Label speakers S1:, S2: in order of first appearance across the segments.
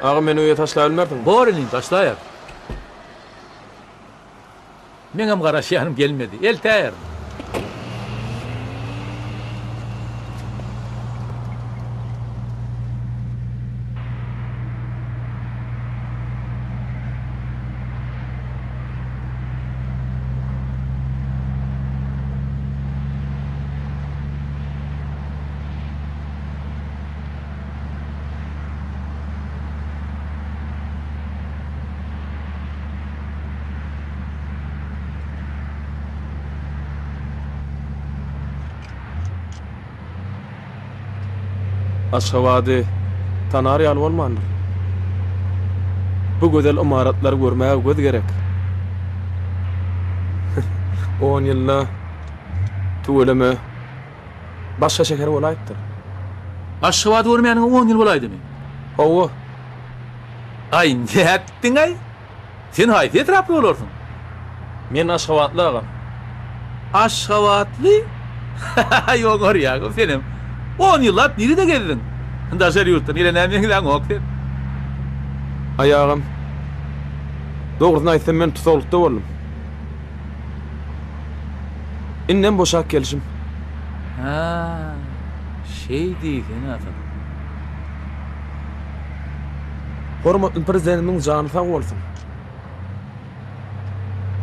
S1: Aga meni öýe taşlabilmersiňmi?
S2: Bor inim, taşlaýaryn. Meňem garaşýanym gelmedi. Eltäýerin.
S1: Aşgabady tanar ýaly bolmandyr. Bu gözel ymaratlary görmäge göz gerek. On ýylda tüweleme başga şäher bolaýypdyr.
S2: Aşgabady görmäniňe on ýyl bolaýdymy?
S1: Hawa.
S2: Aý, nätdiň-aý? Sen haýsy etraply bolarsyň?
S1: Men aşgabatly agam.
S2: Aşgabatly? Haý, oňarýaň-ow senem. On ýyllap nirede gezdiň? Daşary ýurtdan gelen-ä meňzäňok sen.
S1: Aý agam, dogrusyny aýtsam men tusaglykda boldum. Indem boşap gelşim.
S2: Hä, şeý diýsene asyl.
S1: Hormatly Prezidentimiziň jany sag bolsun.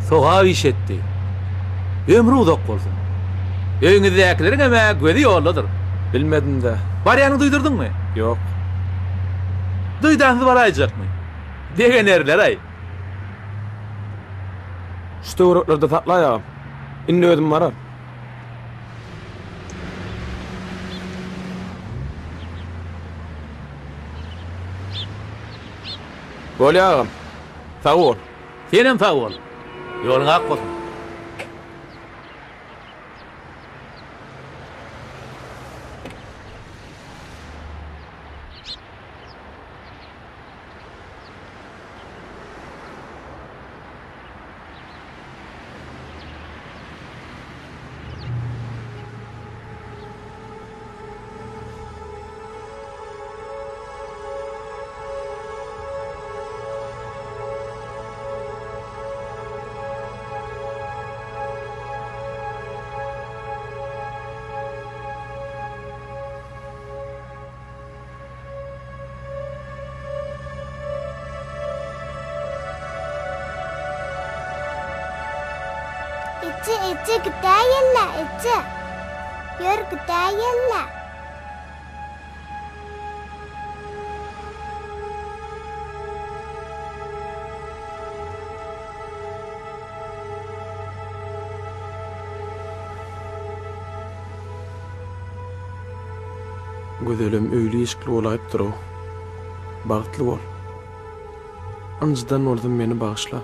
S2: Sogap iş etdi. Ömri uzak bolsun. Öýüňizdäkileriňem-ä gözi ýoldadyr.
S1: Bilmedim-dä.
S2: Barýanyňy duýdurdyňmy?
S1: Ýok.
S2: Duýdansyz baraýjakmy? Begenerler-aý.
S1: Şu töwereklerde saklaý agam. Indi özüm barar. Bolýa agam. Sag bol.
S2: Senem sag bol. Ýoluň ak bolsun.
S3: Eje, eje, gidäýeli, eje. Ýör, gidäýeli.
S1: Gözelem öýli-işikli bolaýypdyr-ow. Bagtly bol. Ynjydan bolsam meni bagyşla.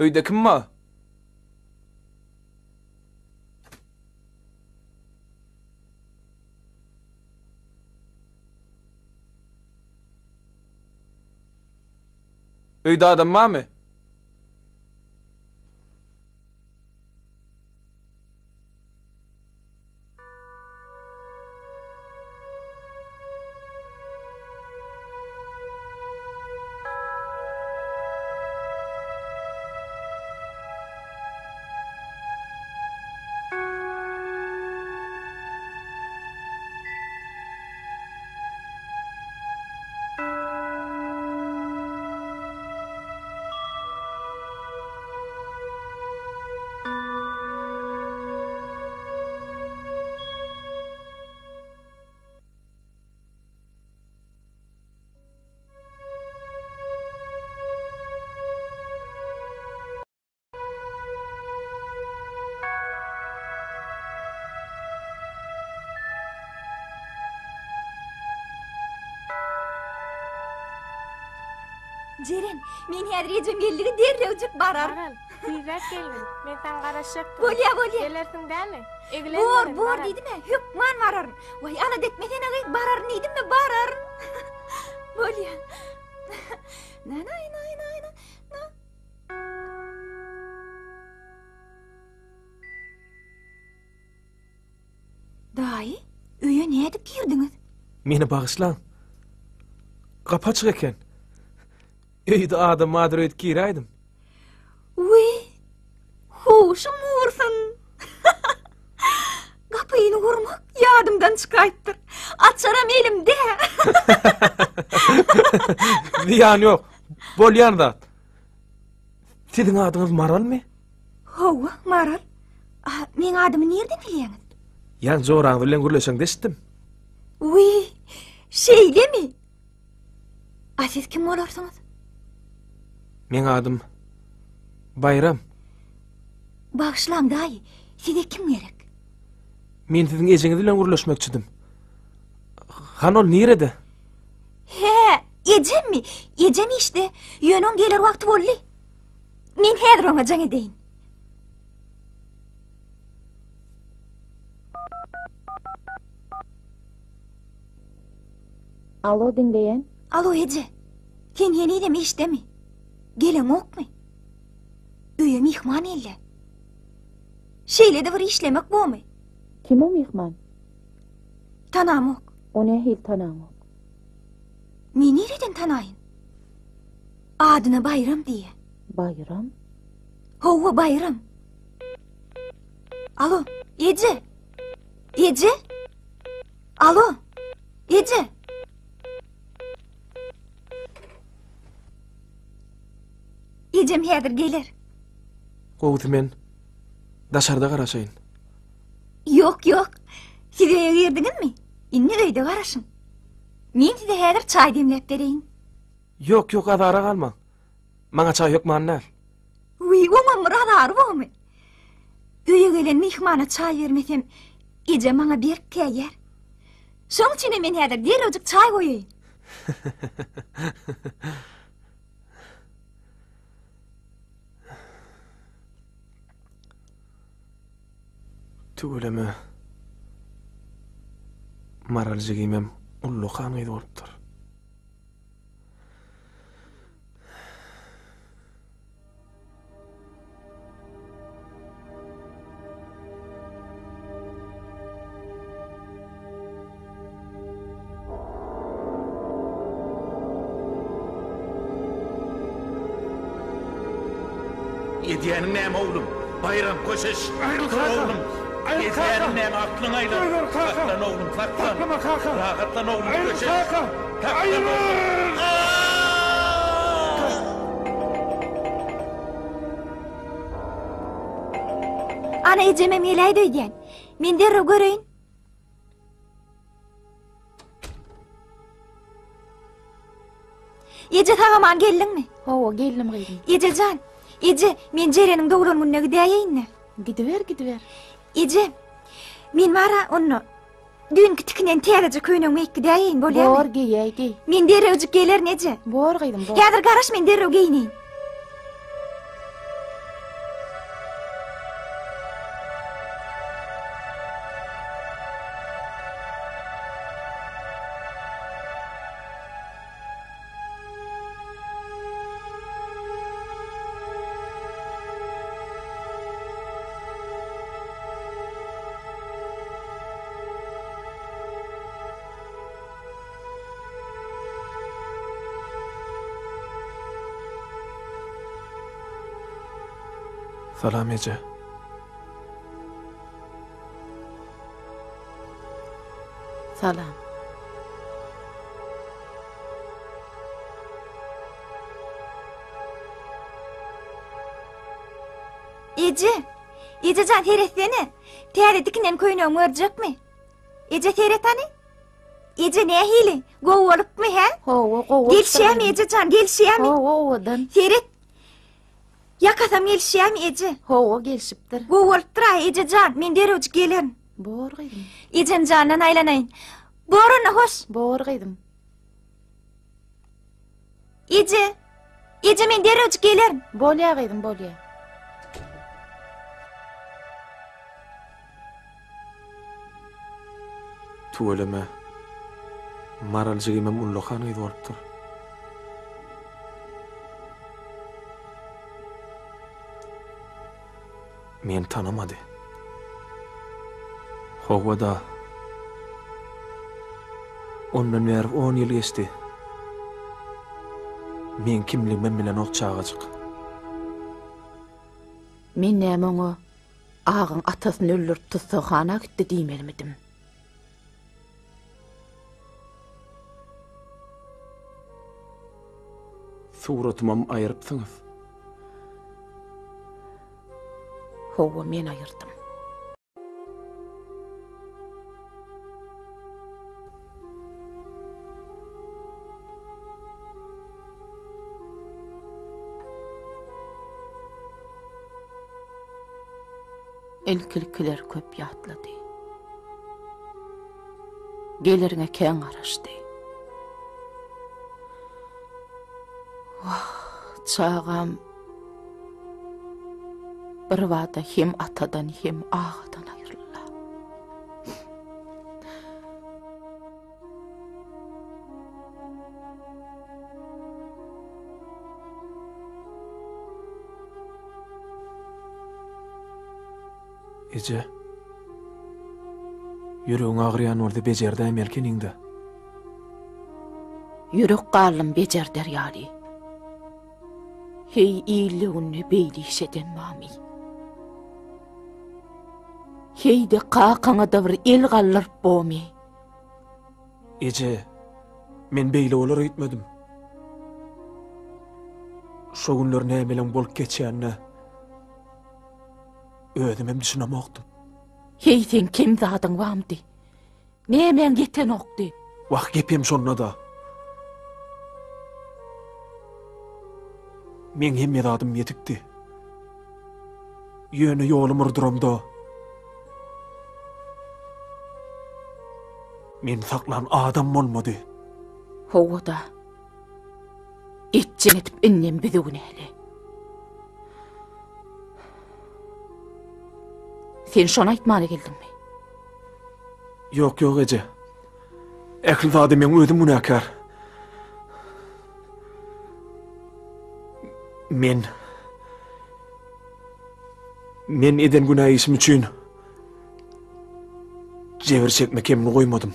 S1: Öýde kim bar? Öýde adam barmy?
S4: Jeren, men häzir ejem geldigi derrewjik bararyn.
S5: Maral, tizräk gelgin. Men saňa garaşjakdyryn.
S4: Bolýa, bolýa.
S5: Gelersiň dämi? Eglenmerin,
S4: Bor, bor
S5: Maral.
S4: diýdim-ä, hökman bararyn. Waý, alada etmesene gyz, bararyn diýdim-mi, bararyn. Bolýa. Na-na-na-na-na. Na. Daýy, öýe nädip girdiňiz?
S1: Meni bagyşlaň. Gapy açyk eken. Öýde adam bardyr öýdüp giräýdim.
S4: Wiý, huşum ursun. Gapyny urmak ýadymdan çykaýypdyr. Açaram elimde.
S1: Zyýany ýok. Bolýan zat. Siziň adyňyz Maralmy?
S4: Hawa, Maral. A, meň adymy nirden bilýäňiz?
S1: Ýaňy joraňyz bilen gürleşeňde eşitdim.
S4: Wiý, şeýlemi? A siz kim bolarsyňyz?
S1: Meň adym Baýram.
S4: Bagyşlaň daýy, size kim gerek?
S1: Men siziň ejeňiz bilen gürleşmekçidim. Han ol nirede?
S4: Hä, ejemmi? Ejem işde. Ýöne oň geler wagty boldy. Men häzir oňa jaň edeýin.
S6: Alo, diňleýän.
S4: Alo, eje. Sen henizem işdemi? Geleňokmy? Öýe myhman geldi. Şeýle-de bir işlemek bormy?
S6: Kim o myhman?
S4: Tanamok.
S6: O nähili tanaňok?
S4: Men nireden tanaýyn? Adyna Baýram diýýä.
S6: Baýram?
S4: Hawa, Baýram. Alo, eje. Eje? Alo, eje. Ejem häzir geler.
S1: Gowusy men daşarda garaşaýyn.
S4: Ýok, ýok. Siz öýe girdiňizmi? Indi öýde garaşyň. Men size häzir çaý demläp bereýin.
S1: Ýok, ýok, azara galmaň. Maňa çaý hökman däl.
S4: Wiý, oňam bir azary bormy? Öýe gelen myhmana çaý bermesem, ejem maňa berk käýýär. Şoň üçinem men häzir derrewjik çaý goýaýyn.
S1: Tüweleme. Maral jigimem ullakan gyz bolupdyr.
S2: Edýäniň näme oglum? Baýram köşeş.
S7: Aýryl
S2: Tur
S7: kaka.
S2: oglum.
S7: Aýryl kaka.
S2: Edýäniň näme aklyň aýlan.
S7: Goýber kaka.
S2: Saklan oglum, saklan.
S7: Saklama kaka.
S2: Rahatlan oglum,
S7: Aýryl
S2: köşeş.
S7: kaka.
S2: Saklan
S7: Aýryl.
S2: oglum.
S4: Ana ejemem geläýdi öýdýän. Men derrew göreýin. Eje sag-aman geldiňmi?
S6: Hawa, geldim gyzym.
S4: Eje jan, eje, men Jereniň doglan gününe gidäýeýin-dä.
S6: Gidiber, gidiber.
S4: Eje, men bar-a onda düýnki tikinen täzeje köýnegimi geýip gidäýeýin, bolýamy?
S6: Bor, geýäý, geý.
S4: Men derrewjik gelerin, eje.
S6: Bor gyzym, bor.
S4: Häzir garaş, men derrew geýineýin.
S1: Salam eje.
S6: Salam.
S4: Eje, eje jan seretsene. Täze dikinen köýnegiňi görjekmi? Eje seret hany. Eje nähili? Gowy bolupmy, hä?
S6: Hawa, gowy.
S4: Gelişýärmi eje jan, gelişýärmi?
S6: Hawa, owadan.
S4: Seret. Ýakasam gelişýärmi eje?
S6: Hawa, gelişipdir.
S4: Gowy bolupdyr-a eje jan, men derrewjik gelerin.
S6: Bor gyzym.
S4: Ejem jandan aýlanaýyn. Bor onda hoş.
S6: Bor gyzym.
S4: Eje. Eje men derrewjik gelerin.
S6: Bolýa gyzym, bolýa.
S1: Tüweleme. Maral jigimem ullakan gyz bolupdyr. Meni tanamady. Hawa-da. Ondan bäri on ýyl geçdi. Meň kimligimem bilenok çagajyk.
S6: Men näme oňa agaň atasyny öldürip tussaghana gitdi diýmelimidim?
S1: Suratymam aýrypsyňyz.
S6: Hawa, men aýyrdym. Ilki-ilkiler köp ýatlady. Geleriňe kän garaşdy. Wah, çagam birbada hem atadan hem agadan aýryldy.
S1: Eje. Ýüregiň agyrýan bolsa bejerdäýmeli ekeniň-dä.
S6: Ýürek galdym bejerder ýaly. Heý, ilde günde beýle iş eden barmy? Heý-de kakaňa-da bir el galdyryp bormy?
S1: Eje, men beýle bolar öýtmedim. Şo günler nämeleň bolup geçýänine özümem düşünemokdym.
S6: Heý, seň kem zadyň barmydy? Nämäň ýetenokdy?
S1: Wah, gepem şonda-da. Meň hemme zadym ýetikdi. Ýöne ýolum urduramda, meni saklan adam bolmady.
S6: Hawa-da. Etjek edip indem bizi günäle. Sen şony aýtmana geldiňmi?
S1: Ýok, ýok eje. Ähli zada meň özüm günäkär. Men Men eden günä işim üçin jebir çekme kemini goýmadym.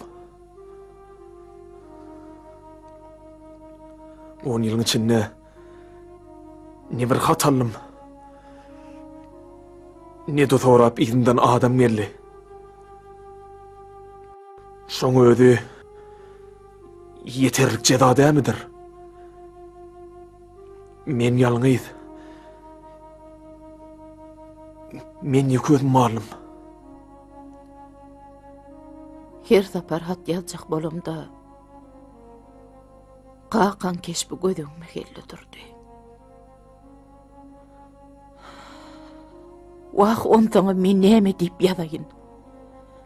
S1: On ýylyň içinde ne bir hat aldym, ne-de sorap yzymdan adam geldi. Şoň özi ýeterlik jeza dälmidir? Men ýalňyz. Men ýeke özüm galdym.
S6: Her sapar hat ýazjak bolamda, kakaň keşbi göz öňüme geldi durdy. Wah, onsoňam men näme diýip ýazaýyn?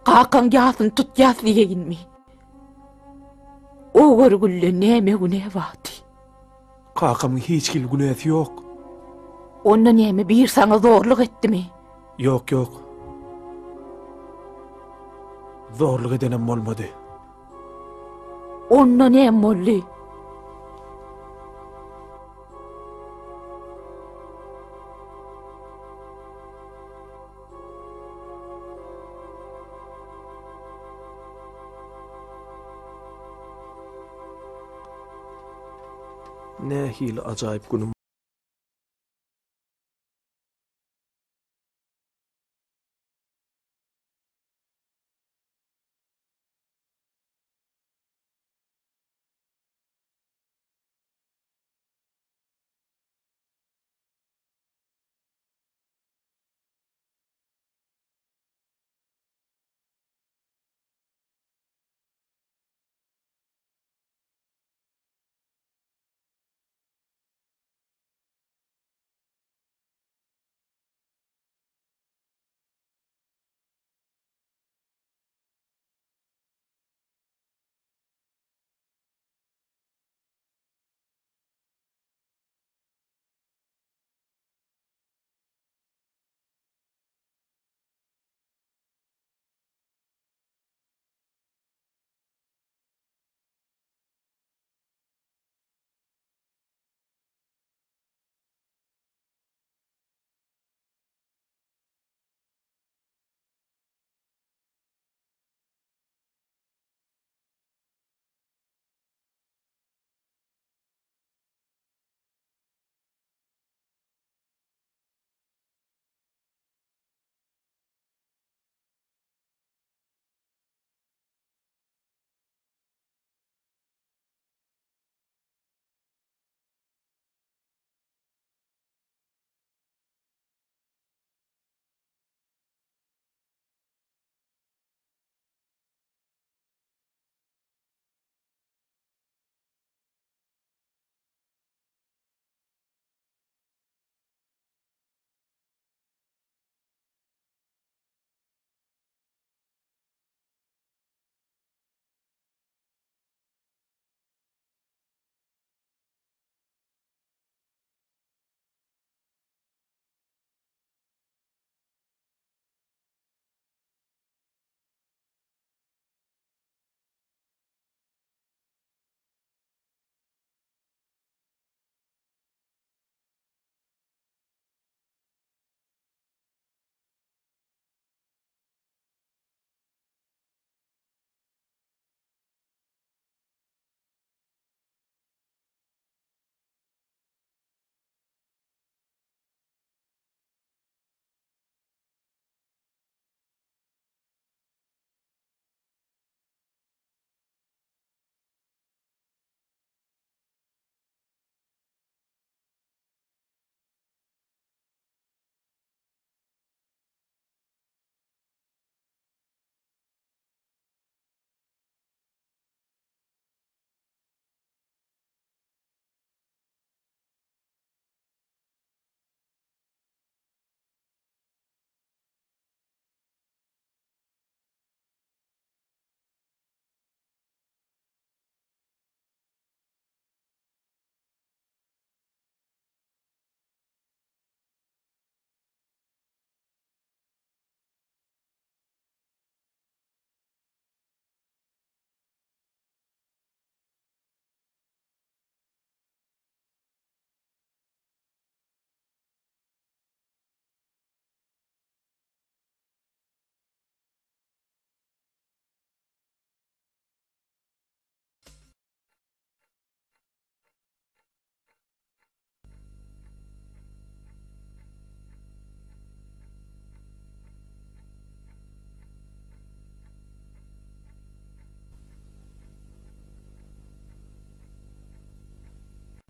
S6: Kakaň ýasyny tutýas diýeýinmi? O görgülde näme günä bardy?
S1: Kakamyň hiç hili günäsi ýok.
S6: Onda näme bir saňa zorluk etdimi?
S1: Ýok, ýok. Zorluk edenem bolmady.
S6: Onda näme boldy?
S1: Nähili ajaýyp günüm.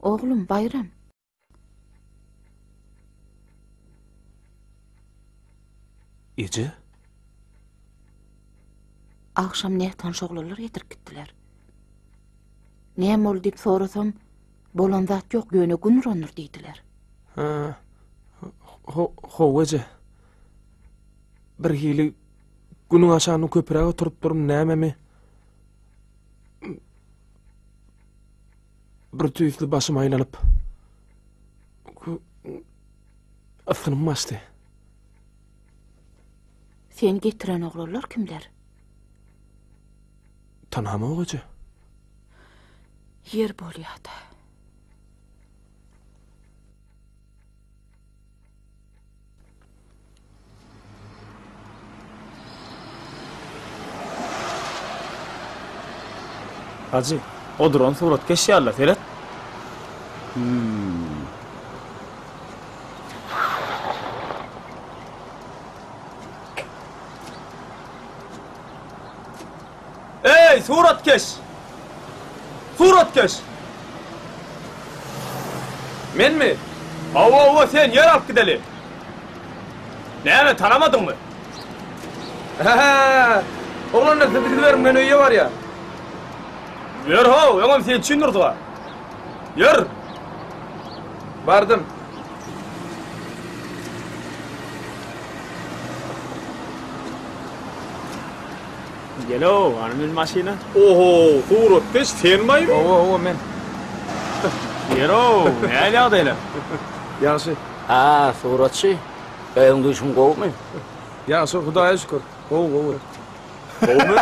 S6: Oglum, Baýram.
S1: Eje?
S6: Agşam nätanyş oglanlar getirip gitdiler. Näme boldy diýip sorasam, bolan zat ýok, ýöne gün urandyr diýdiler.
S1: Ha, ho, hawa eje. Bir hili günüň aşagynda köpräk oturypdyryn, nämemi? Bir tüýsli başym aýlanyp, ysgynym gaçdy.
S6: Seni getiren oglanlar kimler?
S1: Tanamok eje.
S6: Ýer bolýa-da.
S7: Hajy, o duran suratkeş ýaly-la, seret. Hmm. Eý, suratkeş! Suratkeş! Menmi? Hawa, hawa, sen, ýör alyp gideli. Näme, tanamadyňmy?
S1: Hä-hä! Oglanlar, siz gidiberiň, men öýe barýan.
S7: Ýör how, öňem sen üçin durdyk-a. Ýör!
S1: Bardym.
S7: Gel-ow, hany mün maşyna. Oho, suratkeş senmaý?
S1: Hawa, hawa, men.
S7: Ýer-ow, nähili ýagdaýlar?
S1: Ýagşy.
S8: Ha, suratçy. Öýüň duşuň gowumy?
S1: Ýagşy, Hudaýa şükür. Gowy, gowy.
S7: Gowumy?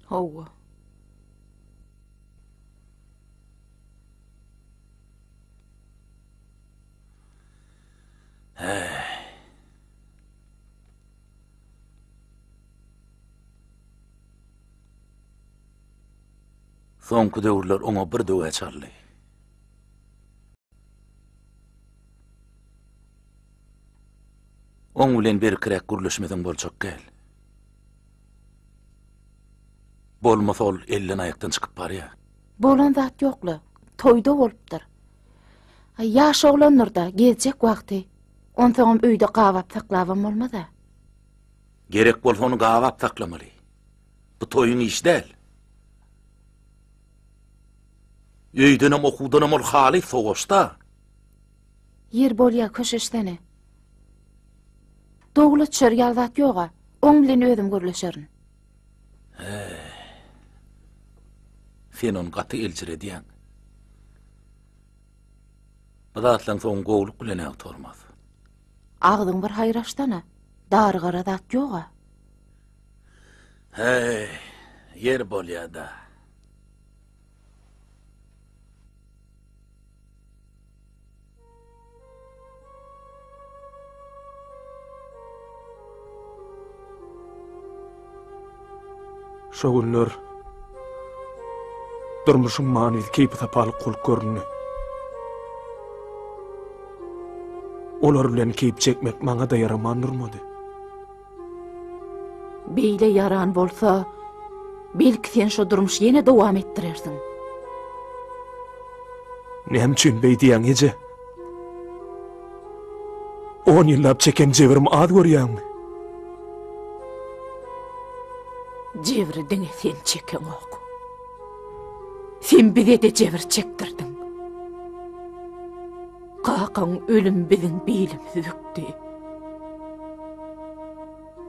S6: Hawa.
S2: Soňky döwürler oňa bir döwä çaldy. Oň bilen berkiräk gürleşmeseň boljak däl. Bolmasa ol elden-aýakdan çykyp barýar.
S6: Bolan zat ýok-la. Toýda bolupdyr. Aý, ýaş oglandyr-da, gezjek wagty. Onsoňam öýde gabap saklabam bolmaz-a.
S2: Gerek bolsa ony gabap saklamaly. Bu toýuň işi däl. Öýdenem, okuwdanam ol halys sowaşda.
S6: Ýer bolýa, köşeşsene. Dowla düşer ýaly zat ýog-a. Oň bilen özüm gürleşerin.
S2: Heý. Sen ony gaty eljiredýäň. Bu zatlaryň soňy gowluk bilen-ä gutarmaz.
S6: Agzyň bir haýyr açsana. Darygara zat ýog-a.
S2: Heý, ýer bolýa-da.
S1: Şo günler durmuşyň manysy keýpi-sapalyk bolup göründi. Olar bilen keýp çekmek maňa-da ýaraman durmady.
S6: Beýle ýaran bolsa, belki sen şo durmuşy ýene dowam etdirersiň.
S1: Näme üçin beý diýýäň, eje? On ýyllap çeken jebrimi az görýäňmi?
S6: Jebri diňe sen çekeňok. Sen bize-de jebir çekdirdiň. Kakaň ölüm biziň bilimizi bükdi.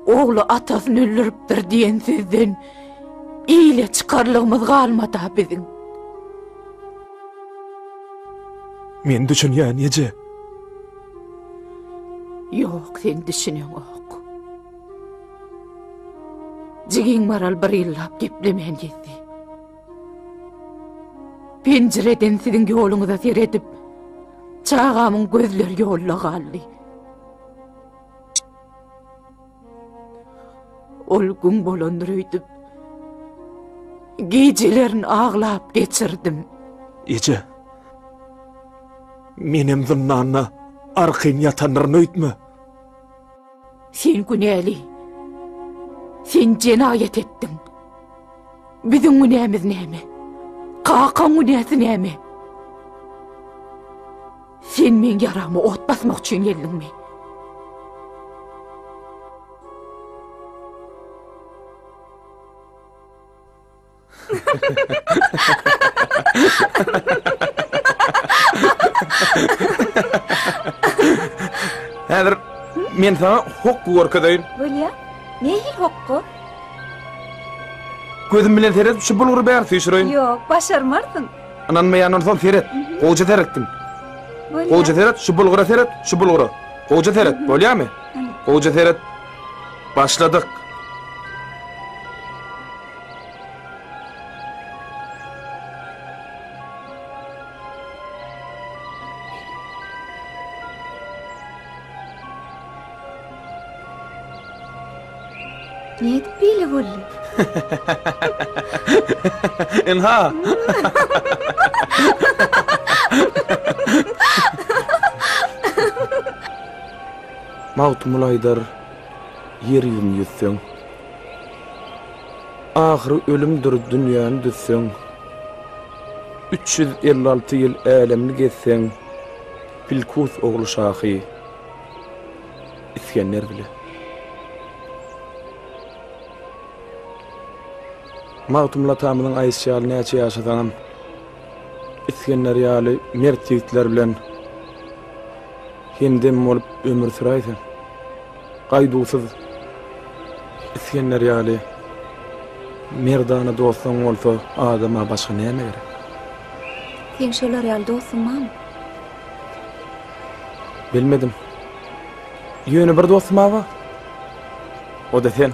S6: Ogly atasyny öldüripdir diýen sözden ile çykarlygymyz galmad-a biziň.
S1: Men düşünýän, eje.
S6: Ýok, sen düşüneňok. Jigiň Maral bir ýyllap geplemän gezdi. Penjireden siziň ýoluňyza seredip, çagamyň gözleri ýolda galdy. Ol gün bolandyr öýdüp, gijelerini aglap geçirdim.
S1: Eje, menem zyndanda arkaýyn ýatandyryn öýtme.
S6: Sen günäli. Sen jenaýat etdiň. Biziň günämiz näme? Kakaň günäsi näme? Sen meň ýarama ot basmak üçin geldiňmi?
S1: Häzir men saňa hokgy görkezeýin.
S4: Bolýa. Nähili hokgy?
S1: Gözüm bilen seredip şu bulgury bäri süýşüreýin.
S4: Ýok, başarmarsyň.
S1: Ynanmaýan bolsaň seret. Gowja seretgin.
S4: Bolýa.
S1: Gowja seret, şu bulgura seret, şu bulgura. Gowja seret, bolýamy? Gowja seret. Başladyk.
S4: Nädip beýle boldy?
S1: Ynha. Magtymguly aýdar, Ýer ýüzüni ýüzseň, Ahyry ölümdir dünýäni düzseň, 356 ýyl älemni gezseň, Bilkus ogly şahy Isgender bile. Magtymguly atamyzyň aýdyşy ýaly näçe ýaşasaňam, Isgender ýaly mert ýigitler bilen Hemdem bolup ömür süräýseň. Gaýduwsyz Isgender ýaly merdana dostuň bolsa adama başga näme gerek?
S4: Seň şolar ýaly dostuň barmy?
S1: Bilmedim. Ýöne bir dostum-a bar. O-da sen.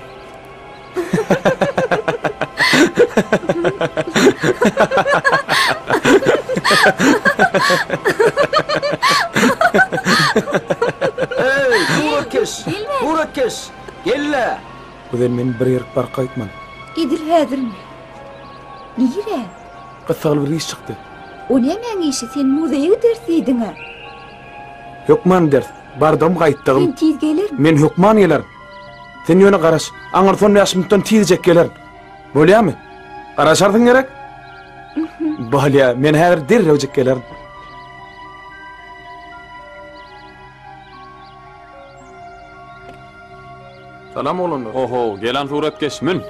S8: Eý, suratkeş! Suratkeş! Gel-le!
S1: Gözel men bir ýerik baryp gaýtmaly.
S4: Edil häzirmi? Nirä?
S1: Gyssagly bir iş çykdy.
S4: O nämäň işi, sen muzeýe gideris diýdiň-ä.
S1: Hökman gideris. Bardygym gaýtdygym.
S4: Sen tiz gelermi?
S1: Men hökman gelerin. Sen ýöne garaş. Aňyrsy on bäş minutdan tizjek gelerin. Bolýamy? Garaşarsyň gerek? Bolýa, men häzir derrewjik gelerin.
S7: Salam oglanlar. Oho, gelen suratkeş mün.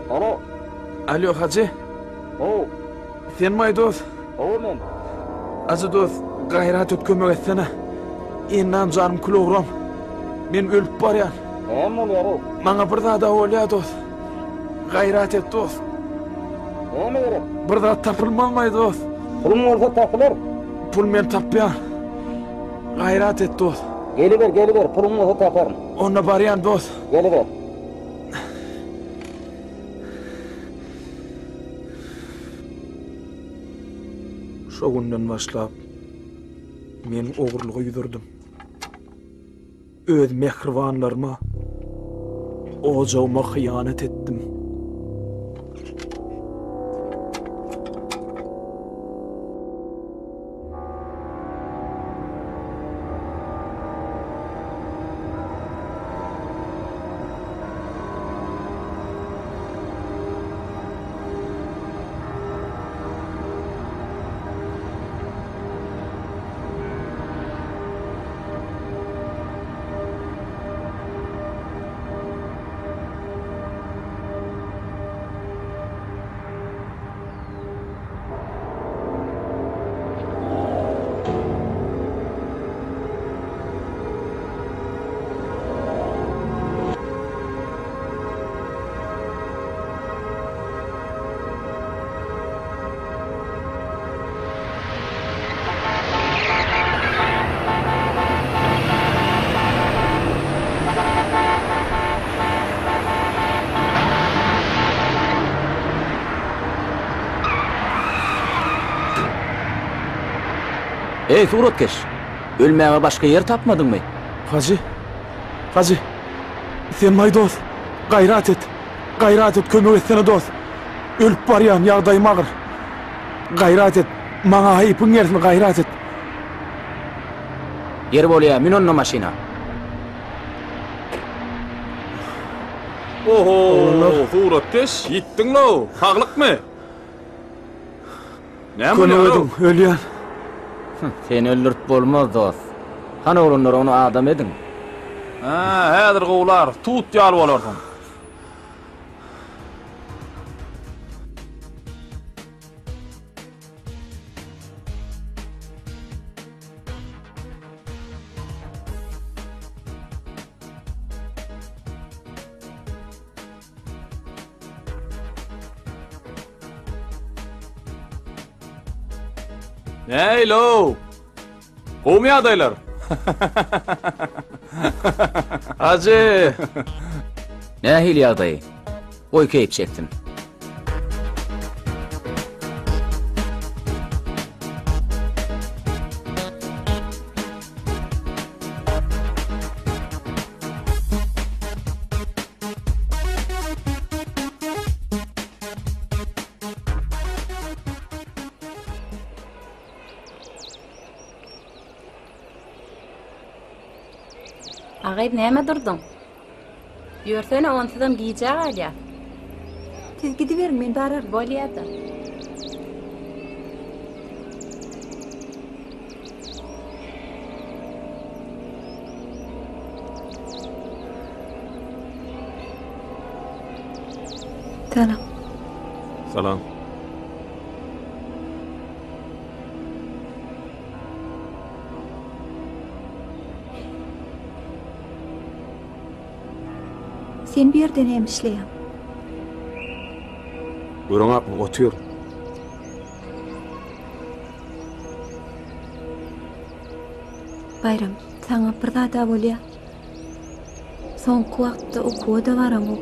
S8: Alo.
S1: Alo hajy.
S8: How.
S1: Senmaý dos?
S8: Hawa men.
S1: Hajy dos, gaýrat et kömek etsene. Endam janym kül ogram. Men ölüp barýan.
S8: Näme bolýar-ow?
S1: Maňa bir zada bolýar dos. Gaýrat et dos.
S8: Näme gerek?
S1: Bir zat tapylmazmaý dos?
S8: Puluň bolsa tapylar.
S1: Pul men tapýan. Gaýrat et dos.
S8: Geliber, geliber, puluň bolsa taparyn.
S1: Onda barýan dos.
S8: Geliber.
S1: Şo günden başlap men ogurlyga ýüz urdum. Öz mähribanlaryma, ojagyma hyýanat etdim.
S8: Eý, suratkeş! Ölmäge başga ýer tapmadyňmy?
S1: Hajy, Hajy, sen maý dost, gaýrat et, gaýrat et, kömek etsene dost. Ölüp barýan, ýagdaýym agyr. Gaýrat et, maňa haýpyň gelsin, gaýrat et.
S8: Ýeri bolýa, mün onda maşyna.
S7: Oho, suratkeş, ýitdiň-low, saglykmy? Näme
S1: Kömek
S7: bolýar-ow?
S1: ediň, ölýän.
S8: Seni öldürip bolmaz, dost. Hany oglanlar, ony adam ediň.
S2: Hä, häzir gowlar, tut ýaly bolarsyň.
S7: Nähili-ow? Gowumy ýagdaýlar? Hajy!
S8: Nähili ýagdaýy? Goý keýp çeksin.
S9: A gyz näme durduň? Ýörsene onsuzam gijä galýas.
S4: Siz gidiberiň men bararyn.
S9: Bolýada.
S4: Salam.
S7: Salam.
S4: Sen bu ýerde näme işleýäň?
S1: Göreňakmy, otyryn.
S4: Baýram, saňa bir zad-a bolýa. Soňky wagtda okuwa-da baraňok.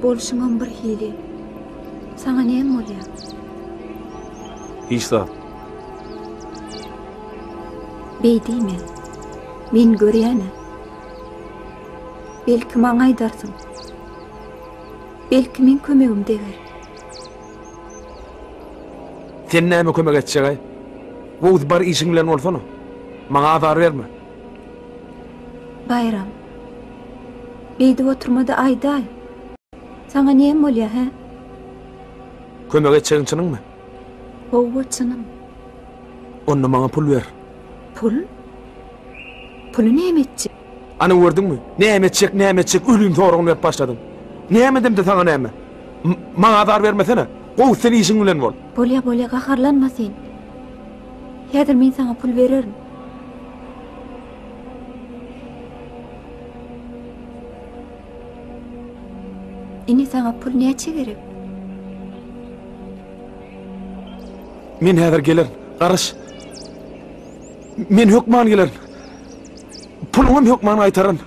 S4: Bolşuňam birhili. Saňa näme bolýa?
S1: Hiç zat.
S4: Beý diýme. Men görýän-ä. Belki maňa aýdarsyň. Belki meň kömegim deger.
S1: Sen näme kömek etjeg-aý? Gowusy bar işiň bilen bolsana. Maňa azar berme.
S4: Baýram. Beýdip oturma-da aýdaý. Saňa näme bolýa, hä?
S1: Kömek etjegiň çynyňmy?
S4: Howwa, çynym.
S1: Onda maňa pul ber.
S4: Pul? Puly näme etjek?
S1: Ana gördüňmi? Näme etjek, näme etjek, ölüm soragyny berip başladyň. Näme edemde saňa näme? Maňa azar bermesene. Gowusy sen işiň bilen bol.
S4: Bolýa, bolýa, gaharlanma sen. Häzir men saňa pul bererin. Ine saňa pul näçe gerek?
S1: Men häzir gelerin. Garaş. Men hökman gelerin. Puluňam hökman gaýtararyn.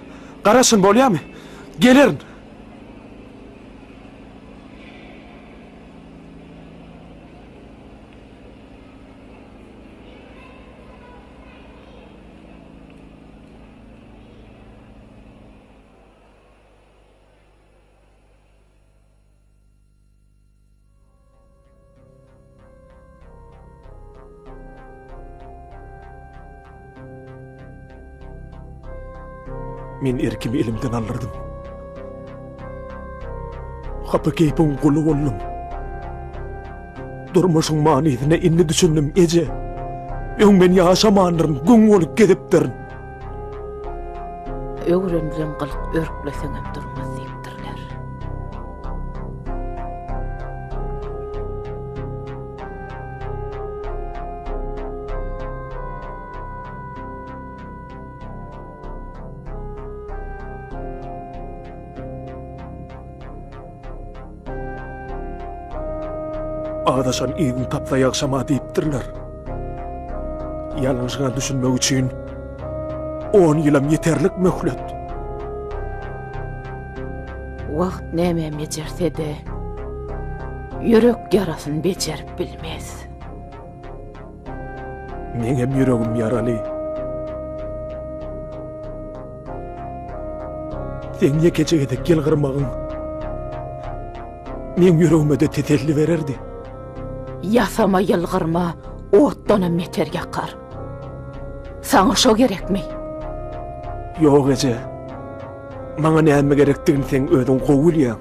S1: Garaşyn, bolýamy? Gelerin.
S10: Men erkimi elimden aldyrdym. Hapa keýpiň guly boldum. Durmuşyň manysyna indi düşündim, eje. Öň men ýaşamandyryn, güň bolup gezipdirin.
S6: Öwrenilen gylyk örkleseňem durmaz diýipdirler.
S10: Azaşan yzyny tapsa ýagşama diýipdirler. Ýalňyşyňa düşünmek üçin on ýylam ýeterlik möhlet.
S6: Wagt näme bejerse-de, ýürek ýarasyny bejerip bilmez.
S10: Meňem ýüregim ýaraly. Seň ýekeje gezek ýylgyrmagyň meň ýüregime-de teselli bererdi.
S6: Ýasama ýylgyrma otdanam beter ýakar. Saňa şo gerekmi?
S10: Ýok eje. Maňa näme gerekdigini seň özüň gowy bilýäň.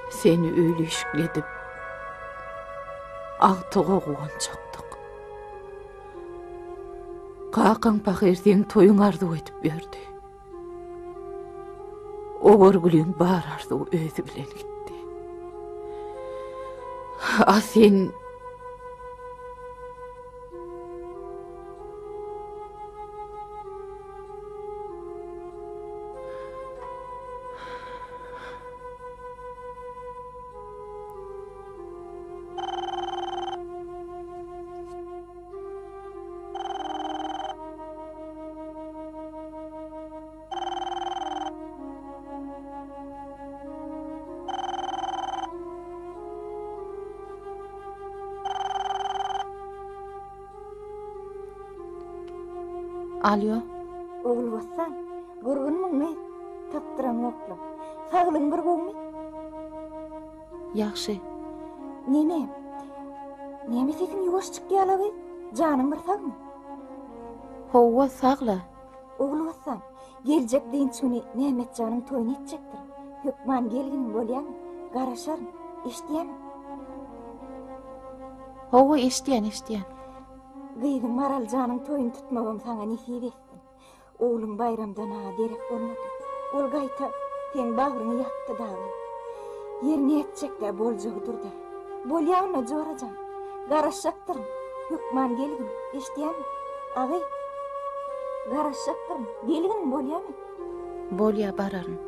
S6: Seni öýli-işikli edip, agtyga guwanjakdyk. Kakaň pahyr seň toýuňy arzuw edip ýördi. O görgüliň bar arzuwy özi bilen gitdi. A sen... Alýo.
S4: Ogulbossan, gurgunmyň gyz? Tapdyraňokla. Saglygyň bir gowumy?
S6: Ýagşy.
S4: Neme? Näme sesiň ýuwaş çykýala gyz? Janyň bir sagmy?
S6: Howwa, sagla.
S4: Ogulbossan, geljek dynç güni Mämmetjanyň toýuny etjekdir. Hökman gelgin, bolýamy? Garaşaryn. Eşidýäňmi?
S6: Howwa, eşidýän, eşidýän.
S4: Gyzyň Maraljanyň toýuny tutmagam saňa nesip etsin. Ogluň Baýramdan-a derek bolmady. Ol gaýta seň bagryňy ýakdy dagy. Ýeri nätjek-dä, boljagy dur-da. Bolýa onda, jora jan. Garaşjakdyryn. Hökman gelgin, eşidýäňmi? Agy, garaşjakdyryn. Gelgin, bolýamy?
S6: Bolýa, bararyn.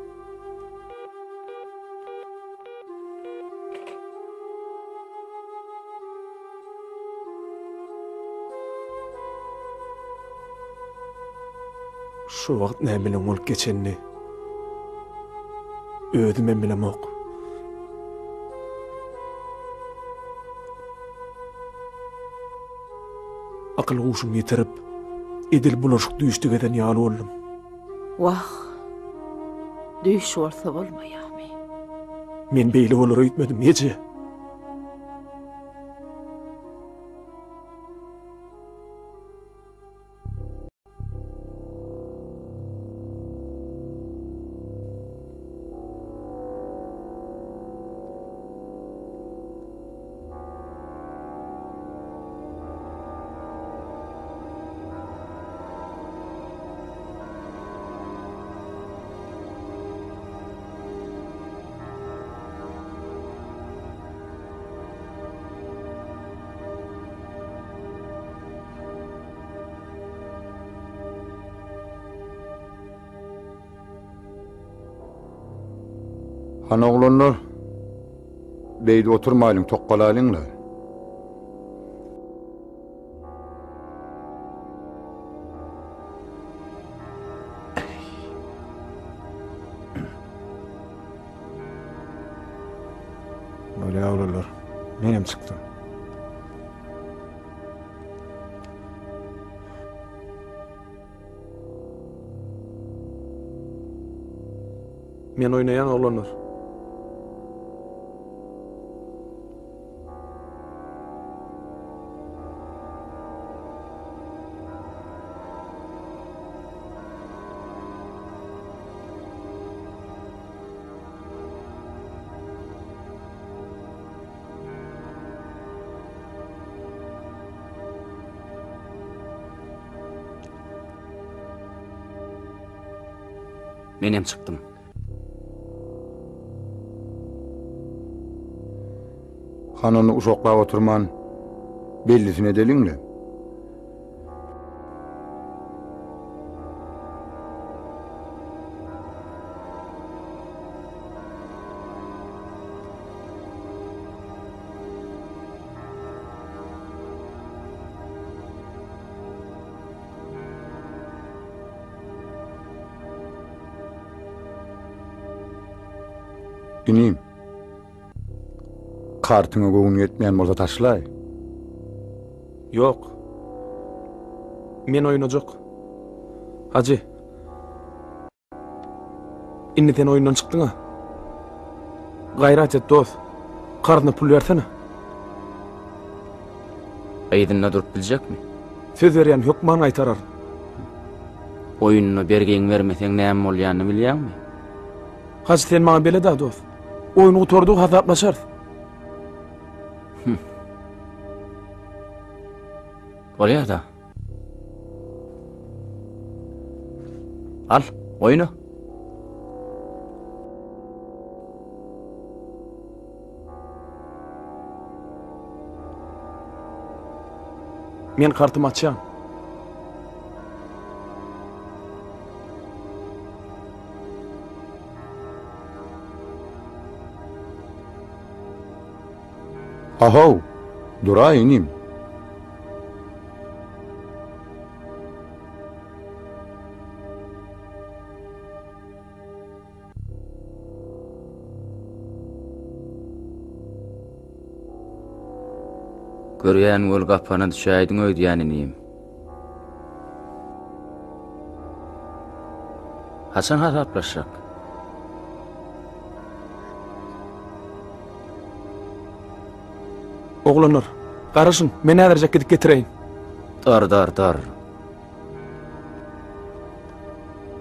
S10: Şu wagt näme bilen bolup geçenini özümem bilemok. Akyl huşumy ýitirip, edil bulaşyk düýşde gezen ýaly boldum.
S6: Wah, düýş bolsa bolmaýarmy?
S10: Men beýle bolar öýtmedim, eje.
S11: Hany oglanlar, beýdip oturmaýlyň, tokgalaýlyň-la.
S1: Bolýa oglanlar, menem çykdym. Men oýnaýan oglanlar.
S8: Menem çykdym.
S11: Hany ony uşaklap oturman, bellisini edeliň-le. Inim, kartyňa göwün ýetmeýän bolsa taşlaý.
S10: Ýok. Men oýnajak. Hajy. Indi sen oýundan çykdyň-a. Gaýrat et, dost. Karzyna pul bersene.
S8: Yzynda durup biljekmi?
S10: Söz berýän, hökman gaýtararyn.
S8: Oýunda bergiňi bermeseň näme bolýanyny bilýäňmi?
S10: Hajy, sen maňa belet-a, dost.
S1: Oýun gutardy hasaplaşarys.
S8: Hm. Bolýar-da. Al, oýna.
S1: Men kartymy açýan.
S11: Ahow, duraý inim.
S8: Görýän weli gapana düşäýdiň öýdýän inim. Haçan hasaplaşjak?
S1: Oglanlar, garaşyň, men häzirjek gidip getireýin.
S8: Dur, dur, dur.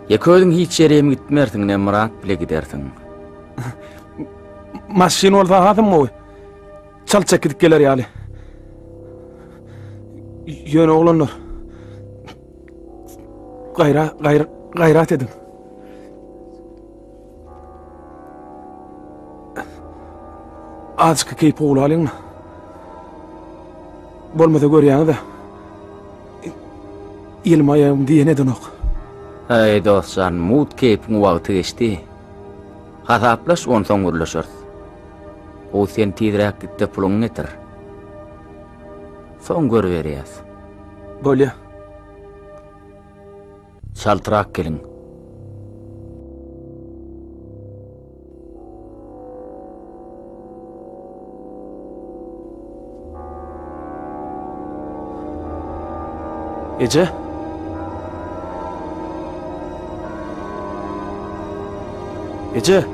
S8: Ýeke özüň hiç ýere hem gitmersiň, ne Myrat bile gidersiň.
S1: Maşyn bolsa hasam gowy. Çaltjak gidip geler ýaly. Ýöne oglanlar, gaýra, gaýra, gaýrat ediň. Azajyk keýp gowlalyň. Bolmasa görýäňiz-ä. Elim aýagym diýen edenok.
S8: Eý dostjan, mugt keýpiň wagty geçdi. Hasaplaş onsoň gürleşeris. Gowy sen tizräk gitde puluňy getir. Soň görüberýäs.
S1: Bolýa.
S8: Çaltrak geliň.
S1: Eje? Eje?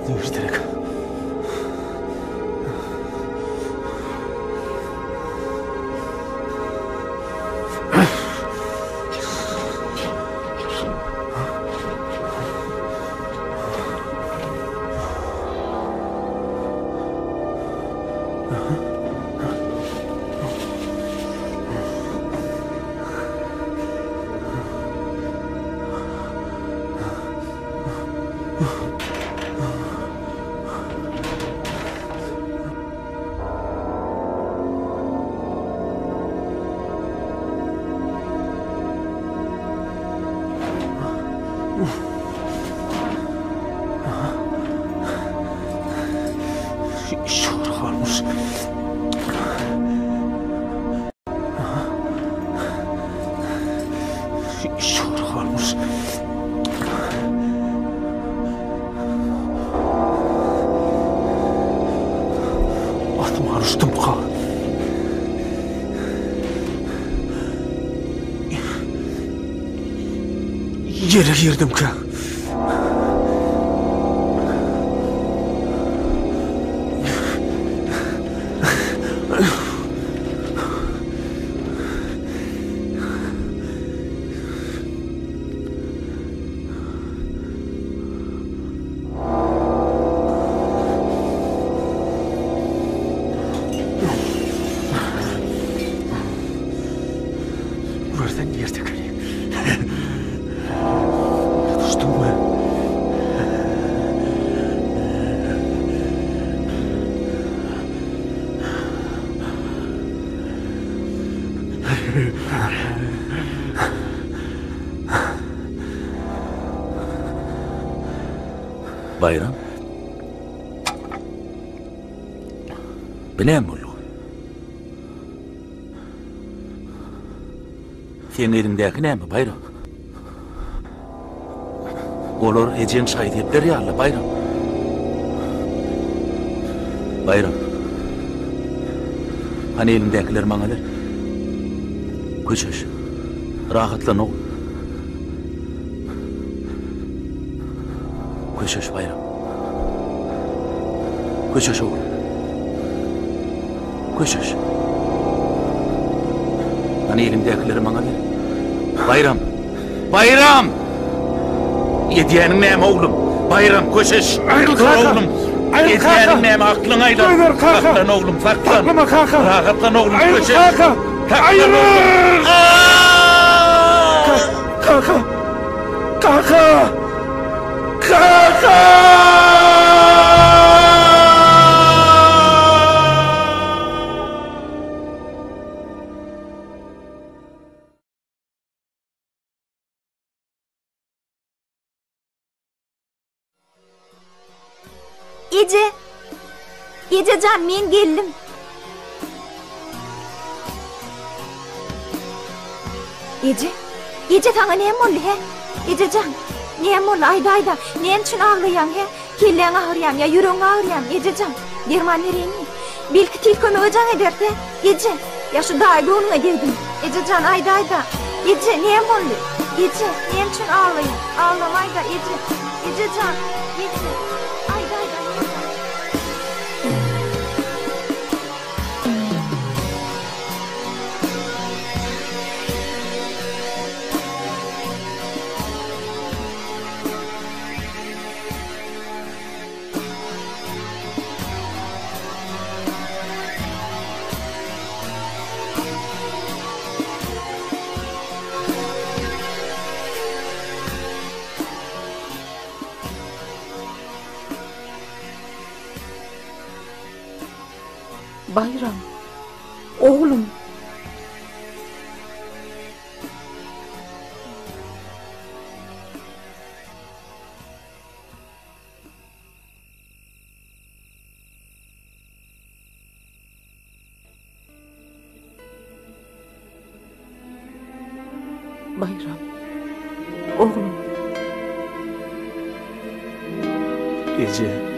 S1: Nirderek? Şur Şur Asman uçdumka. Ýere girdimkä. Görsen ýertekini. Tutuşdum we.
S2: Bayram. Bu näme boldy? Seň eliňdäki näme, Baýram? Olar ejeň şaý-sepleri ýaly, Baýram. Baýram. Hany eliňdäkileri maňa ber. Köşeş. Rahatlan, ogul. Köşeş Baýram. Köşeş oglum. Köşeş. Hany elimdäkileri maňa ber. Baýram. Baýram! Edýäniň näme oglum? Baýram, köşeş.
S1: Aýryl kaka.
S2: Oglum.
S1: Aýryl kaka.
S2: Edýäniň näme aklyňa aýlan.
S1: Goýber kaka.
S2: Saklan oglum, saklan.
S1: Saklama kaka.
S2: Rahatlan oglum,
S1: Aýryl
S2: köşeş.
S1: kaka.
S2: Saklan
S1: Aýryl!
S2: oglum.
S1: Kaka! Kaka! Kaka!
S4: Eje! Eje jan, men geldim. Eje! Eje saňa näme boldy, he? Eje jan, näme boldy? Aýda, aýda. Näme üçin aglaýaň, he? Kelläň agyrýamy ýa ýüregiň agyrýamy? Eje jan, derman bereýinmi? Belki tiz kömege jaň ederis, he? Eje, ýa şu daýy göwnüňe degdimi? Eje jan, aýda, aýda. Eje, näme boldy? Eje, näme üçin aglaýaň? Aglama, aýda, eje. Eje jan, eje. Aýda, aýda, näme boldy?
S6: Bayram, oglum. Baýram, oglum.
S10: Eje.